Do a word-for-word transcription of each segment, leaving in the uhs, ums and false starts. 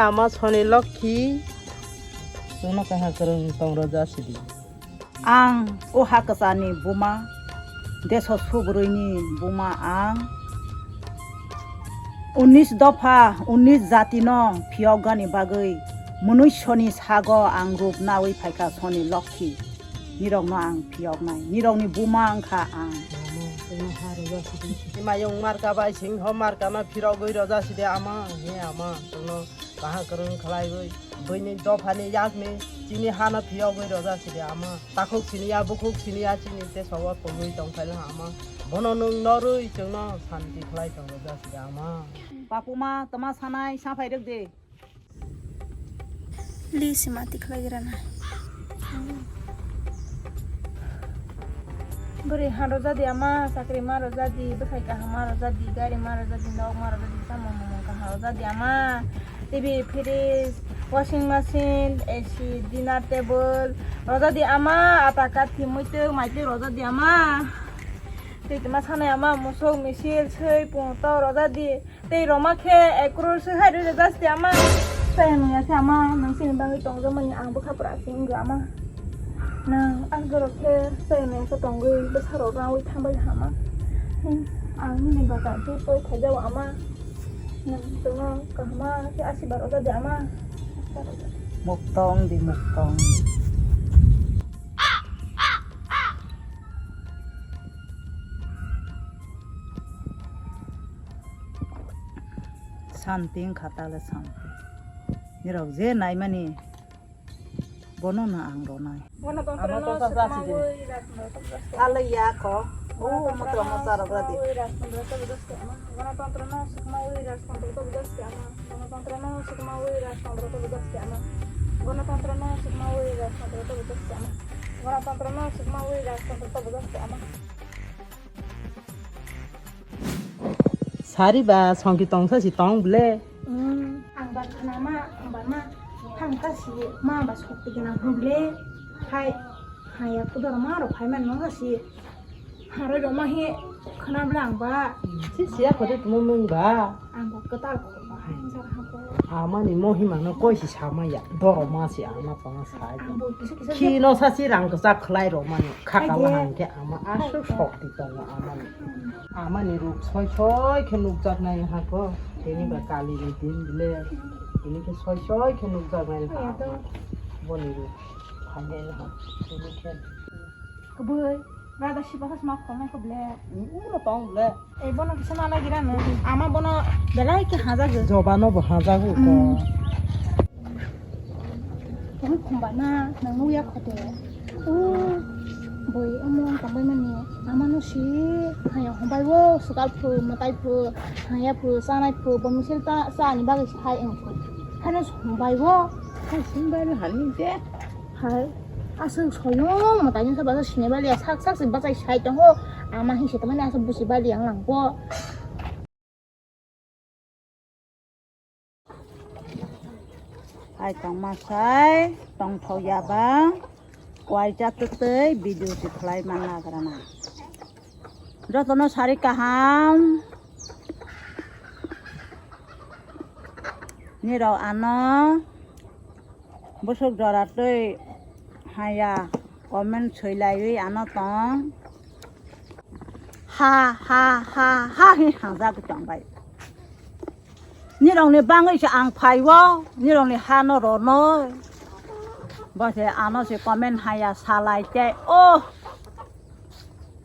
Ama Soni Lokhi. Chwngno kaha kwrwng tong rw ja sidi. Ang o ha kwchani buma, deso subrwini buma ang. Unis dopha, unis jatino phiyokgani bagwi mwnwi Soni sago ang rup nawi phaikha Soni Lokhi. Nirokno ang phiyoknai, nirokni buma wngkha ang. Ama, chwngno ha rw ja sidi. Mayung marka bai singho markano phirogwi rw ja sidi ama, he ama, chwngno kaha kwrwng khlaiwi, buini dophani yakni chini hano phiyogwi rw ja sidi ama. Takhuk siniya, bukhuk siniya chini tesowo pogwi tongkhaila ama. Bono nwng norwi chwngno santi khlai tong rw ja sidi ama. Bapuma, tama sanai, saphai rwk de. Li sima tikhlai rana. Bwrwi ha rw jadi ama, chakri ma rw jadi, bwkhai kaham ma rw jadi, gari ma rw jadi, nok ma rw jadi, samung mumung kaham rw jadi ama. T V, fridge, washing machine, A C, dinner table rw jadi ama, ata kathi muitwk maitwk rw jadi ama. Twi tma sanai ama, musuk misil swi pung to rw jadi. Tei roma khe ek crore se hai rwjak jasti ama. Sai manya se ama, nang sini bagwi tongjakmani ang bwkha pura se wngwi ama. Nang ang jorok khe sai manya se tongwi bwsa rok rangwi thangbai hama. Hmm, ang nini bata tei poi khaijao ama. Nang tongno kahama khe asibar rwjak di ama. Muktong di muktong. Santi wngkha tale santi. Nirok je naimani bono no ang ronai. Ganatantra no swkmawi rajtantro tobjak se. Alai ya ko. O motra motra rok radi. Ganatantra no swkmawi rajtantro tobjak se ama. Ganatantra no swkmawi rajtantro tobjak se ama. Ganatantra no swkmawi rajtantro tobjak se ama. Ganatantra no swkmawi rajtantro tobjak se ama. Sari ba songki tongsa si tong ble. Hmm, ang ba khana ma, ang ba ma, thang ka si ma ba sokti gana hu ble. Hai, hai ya kudar ma ro phai man no si. Haro ro ma he khana ble ang ba. Si siya khode tumo mung ba. Ang ba katal ko ba hai sar ha ko. Amani mohima no koi si sama ya. Doro ma si ama tong sa. Ang bo kisa kisa. Khi no sa si rang kasa khlai ro mani. Khaka ma hangke ama aswk sokti tongo amani. Amani ruk soi soi khe nukjaknai hako. Tini ba kali ni din bile. Tini khe soi soi khe nukjaknai ha. Boni ruk phainai ha. Tini khe. Kubui, rada sipa khas ma khomai ko ble. Ulo tong ble. Ei bono kisa ma lagi rano. Ama bono belai khe hajago. Joba no bo hajago ko. Tong khumba na nang nukya khote. O boi omo wng tongbai mani. Ama no si haya hombai o swkal phu, mwtai phu, haya phu, chanai phu, bo misil ta chani bagwi si hai wng phu. Hano si hombai o. Hai sini bai no hani te. Hai aswk soyung mwtai no sa basa sini baliya sak sak si bachai sai tongo. Ama hi se tongmani aswk busi baliya wng lang bo. Hai tongma sai tongthok ya ba kuaisa twtwi video si khlai man nagra na. Jotono sari kaham nirok ano bwswk jora twi haya comment swilaiwi ano tong. Ha ha ha ha hi hangjagwi tongbai. Nirokni bangwi se ang phaiwo, nirokni hano ronoi. Bo se ano se comment haya salai tei, oh,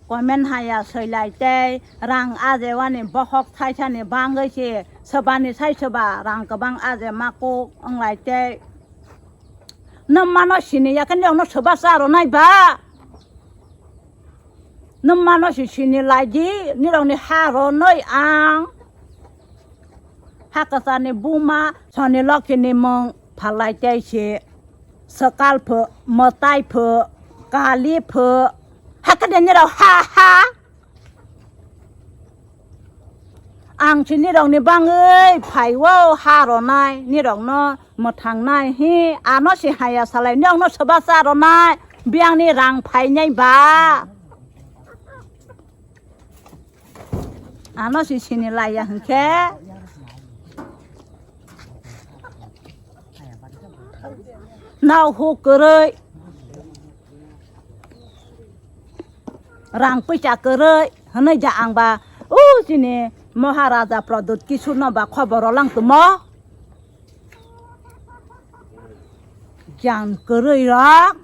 comment haya soilai tei, rang ajewani bohok thaisani bangwi se, swbani sai swba rang kwbang aje makuk wnglai tei. Nwng mano sini ya khe nirokno swba cha ronai ba. Nwng mano si sini laidi, nirokni ha ronoi ang. Ha kwchani buma, Soni Lokhini mung phalai tei se. Swkal pho, mwtai pho, kali pho. Hakhe de nirok ha ha. Ang si nirokni bangwi phaiwo ha ronai, nirokno mwthangnai hi, ano si haya salai, nirokno swba cha ronai, biyangni rang phainai ba. Ano si sini laiya hwnkhe. Nao huk kwrwi, rang puisa kwrwi hwnwi ja ang ba, o chini Maharaja Pradyut Kishore no ba khobor rwlang tongmo. Giyan kwrwi rok.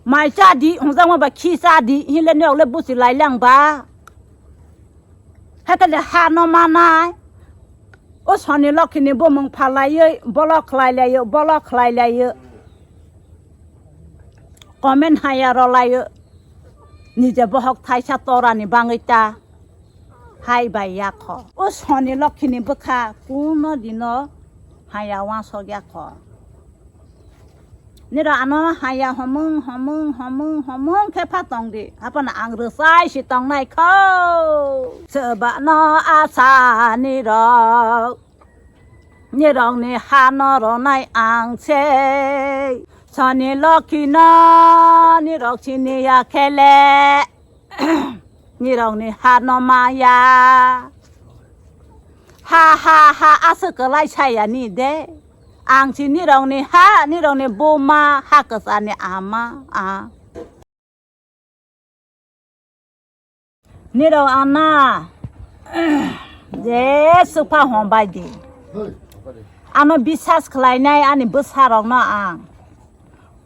Mai cha di, hwnjakma ba khi cha di, hinle norok le buchi lai lang ba. Haikhe le ha no manai. O Soni Lokhi ni bumung phalaiwi, bolo khlai laio, bolo khlai laio. Comment haya rw laio. Nije bohok thaisa torani bangwi ta. Hai bai ya kho. O Soni Lokhi ni bwkha kuno dino haya wansok ya kho. Nirok ano haya homung, homung, homung, homung khe pha tong di. Haphano ang rwchai si tongnai kho. Soba no acha nirok. Nirok ni ha no rwnai ang se. Soni Lokhi no nirok sini ya khe le. Nirok ni ha no ma ya. Ha, ha, ha, aswk kwlai saya ni de. Ang si nirok ni ha, nirok ni buma, ha kwchar ni ama, a. Nirok ana, je sukha hom bai di. Ano bisas khlainai ani bwsarok no ang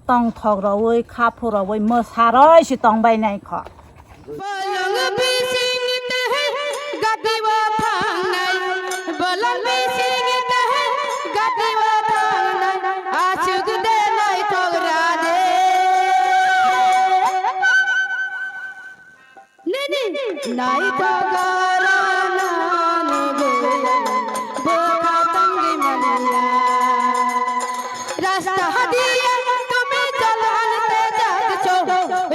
tongthok rogwi, kha phurogwi, mwsaroi se tongbai nai kho. Bolong bising te gadi o thangnai, bolong bising te gadi o thangnai, asuk de naithok ra de. Nini naithok ra na nugwi bokha tongwi manya. Rasta diye tumi jal ante jat cho,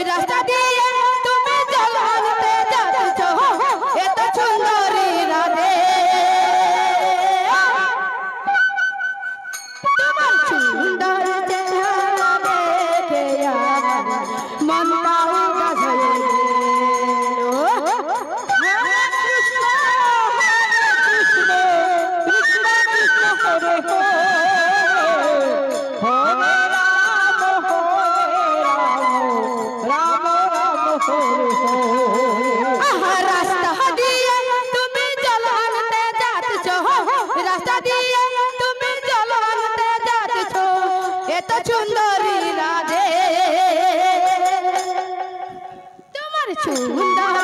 rasta diye tumi jal ante jat cho, eto sundori radhe. Tomar sundor chehara dekhe amar मन पाऊंगा जय बोलो। हरे कृष्ण, हरे कृष्ण, कृष्ण कृष्ण हरे हरे, हरे राम, हरे राम, राम राम हरे हरे। आहा, रास्ता दिए तुम्हें जल आनते जात छो, रास्ता दिए तुम्हें जल आनते जात छो, ये तो सुंदरी राधे। তোমার সুন্দর